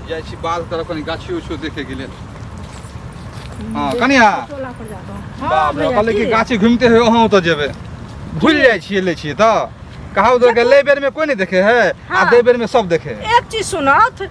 जाइ छी बाध तरफ कनि गाछी उछियो देखैके लेल। हँ कनिया, टोला पर जाता हूँ। हाँ, बाप रे, भैया, कहलै कि की? गाछी घुमिते हुए अहाँ ओतऽ जेबै, भूलि जाइ छियै, लै छियै तऽ कहावत के लै बेरमे कोइ नहि देखे है आ दै बेरमे सब देखे है। एक चीज सुनत,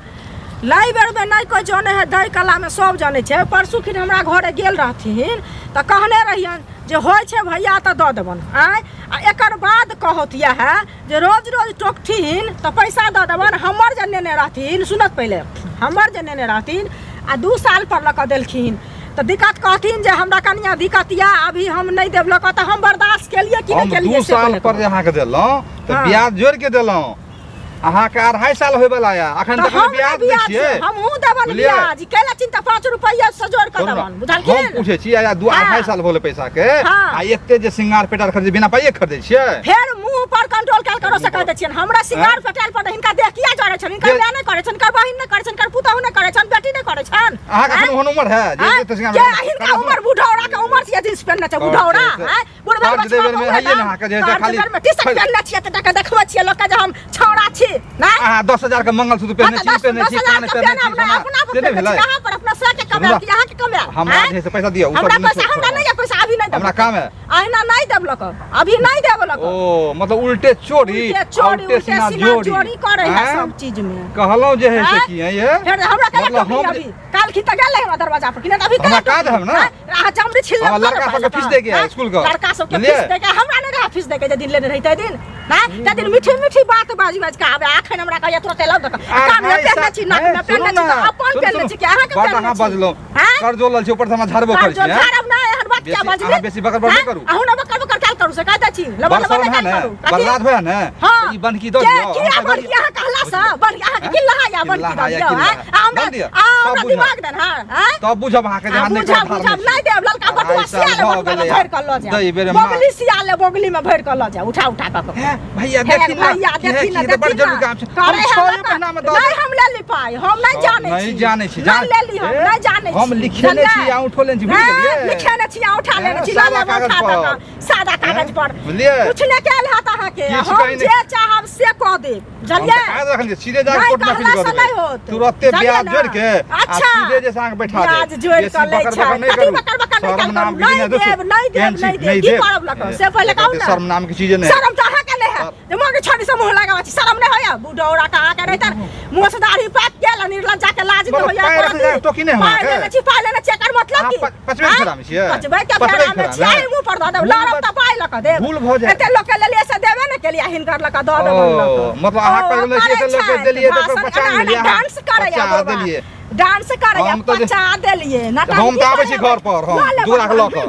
लै बेरमे नहि कोइ जानै है, दै कलामे सब जानै छै। परसू खिन हमरा घरे गेल रहथिन तऽ कहने रहियनि जे होइ छै भैया तऽ दऽ देबनि। आँय, आ एकर बाद कहत इएह जे रोज रोज टोकथिन तऽ पैसा दऽ देबनि। हमर जे नेने रहथिन, सुनत पहिले, हमर जे नेने रहथिन आ 2 साल पर लऽ कऽ देलखिन तऽ दिक्कत कहथिन जे हमरा कनिया दिक्कत यऽ, अभी हम नहि देब लऽ कऽ, तऽ हम बर्दाश्त केलियै कि नहि हम केलियै 2 से साल पहिले पर जे कहू। अहाँके देलहुँ तऽ ब्याज जोड़ि के देलहुँ। अहाँके 2.5 साल होयवला यऽ अखन तऽ तक हम ब्याज दै ब्याज छियै। हमहूँ देबनि। बुझलियै? ब्याज कैला चिंता, 5 रुपैआ से जोड़ कऽ सुनू ने, देबनि, हम बुझलखिन? पूछै छी, आया दू 2.5 साल भऽ गेलै पैसा के आ एते जे सिंगार पेटार खरीदै, बिना पाइए खरीदै छियै? फेर मुंह पर कंट्रोल कयल करो से कह दै छियनि। हमरा सिंगार पेटार पर हिनका देह किया जरै छनि? हिनकर माय नहि करै छनि, हिनकर बहिन नहि करै छनि, हिनकर पुतहु नहि करै छनि, बेटी नहि करै छनि? अहाँके आँय? एखन ओहन उमर है जे आँय? एते सिंगार के पेटार हिनका करब? उमर बुढ़ौरा के उमर छियै, जींस पहिनने छै बुढ़ौरा। से- आँय? बुढ़बा कर्ज बचबा देबै मे के हइए ने उमर अहाँके जे है से कर्ज खाली देबै मे टी-शर्ट पहिनने छियै तऽ टका देखबै छियै लोकके जे हम छौड़ा छी नहि? अहाँ 10,000 के मंगलसूत्र हाँ पहिने तऽ छी, पहिने दस छी, हजार कान के पहिने छी, पहिनब नहि, सोना अपना पर से नहि पहिनने भेलै? छी, कहाँ पर अपना से के कमायल हमरा कि अहाँके कमायल? हमरा आँय? जे है से पैसा दिअ, ओ सब हमरा नहि पैसा छोड़ब। हमरा नहि यऽ पैसा, अभी नहि देब। हमरा काम है। अहिना नहि देब लक, अभी नहि देब लक। ओ मतलब उल्टे चोरी उल्टे आ चोरी, उल्टे उल्टे सीना सीना जोड़ी चोरी करे है आँय? सब चीज में। कहलहुँ जे है से आँय? की है ये? फेर हमरा केना मतलब टोकरी हम अभी काल खी तऽ गेल रहे हमरा दरवाजा पर कि नहि? अभी हमरा केना काज टोकरी? हम ने। आँय? अहाँ चमड़ी छिल हमरा लड़का सबके फीस दैके है स्कूल के। लड़का सबके बुझलियै? फीस दैके, हमरा नहि रहे फीस दैके। जे दिन लेने रही ताहि दिन ना, ताहि दिन मीठी मीठी बात बाजि बाजि के आबे, अखन हमरा कहैया तुरते लाउ दऽ आ कान में भाई पहिरने साहब, छी, नाक हे, में सुनू पहिरने छी ने, तऽ अपन सुनू, पहिरने सुनू। छी कि अहाँके बड पहिरने अहाँ छी? बजलहुँ। आँय? कर्जो लल छी, ऊपर से हमरा झाड़बो करै कर्जो छी, हैं? झाड़ब नहि, एहन बात किया बेसी बजली? अहाँ बेसी बकर बकर नहि आँय? करू। अहूँ ने बकर बकर कैल करू से कहि दै छी, लबा बड़ लबा शर्म नहि है कैल ने, करू। कथी? बर्बाद होय ने। हाँ। ई बनकी दऽ के दियौ, किया हम बनकी अहाँ कहला से बनकी अहाँके हैं? किल्ला या बनकी किल्ला दऽ या दियौ? किल्ला। आँय? आ हमरा दऽ दियौ, आ तब हमरा बुझब। दिमाग देन। हाँ, आँय? तब बुझब अहाँके जे आ अहाँ नहि बुझब कोनो धार बुझब नहि नहि छी। देब ललका बटुआ 2.5 सिया साल ले भऽ बटुआ में गेलै। भरि कऽ लऽ जायब। दही बेर माँ। बोगली सिया ले, बोगली में भरि कऽ लऽ जायब उठा उठा कऽ। हे, भैया हे देखी ना, भैया की है, देखी ना, की है, बड़ देखी जरूरी ना। काम छै। हम करे है छए लड़का। महीना में दऽ नहीं देब। हम ले ली पाई, हम नहीं जाने नहीं छी, जाने छी, नहीं जान- ले ली, हम ए, नहीं जाने हम छी। लिखेने बुझलियै? छी आ उठो लेने छी, बुझि हैं, गेलियै? लिखेने छी आ उठा लेने हैं, छी, लऽ सादा लेब कागज उठा पर। दऽ कऽ, सादा कागज पर। बुझलियै? कुछ नहि कयल हैत अहाँके, किछु हम कही जे नहि। चाहब से कऽ देब, हम बुझलियै? तऽ कागज रखने छी, सीधे जाके नहि कोर्ट में अपील कहला कऽ से देबै। नहि होत। तुरते बुझलियै ब्याज ने? जोड़ि के आ अच्छा। सीधे जे से अहाँके बैठा देब। ब्याज जोड़ि बेसी कऽ लै बकर छै। बकर नहि कथी करू। बकर बकर नहि शर्म करू? नाम के नहि चीज देब, नहि देब, केहन छी? नहि देब। की करब लऽ कऽ? से पहिले कहू एकर ने। शर्म नाम के चीजे नहि। शरम तऽ अहाँके नहि है जे मौगी छोड़ी से मुँह लगाबै छी, शरम नहि होइया? बुढ़ौरा के अहाँके नहि तऽ मुँह से दाढ़ी पाकि गेल आ निर्लज्जा के लाज नहि मतलब होइया। पाइ एको रखने रत्ती। टोकी नहि हमरा पाइ के? लेने छी, पाइ लेने छी, एकर मतलब अहाँ की? पचबै के आँय? फेरामे छियै? पचबै के पचबै के फेरामे छियै, फेरामे? एहि मुँह पर दऽ देब, भूल लड़ब तऽ पाइ लऽ कऽ देब। भूल भऽ जायत। एते लोक के लेलियै से देबे ने केलियै, हिनकर लऽ कऽ दऽ देबनि लऽ ओ, कऽ। मतलब अहाँ ओ, कहै छियै करै एते लोक के छथि। देलियै तऽ भाषण पचा एना गेलियै, एना अहाँ डांस करैया पचा बुढ़बा। देलियै। डांस करैया, हम तऽ जे- पचा देलियै। हम तऽ आबै छी घर पर, हम लऽ लेब 2 लाख लऽ कऽ।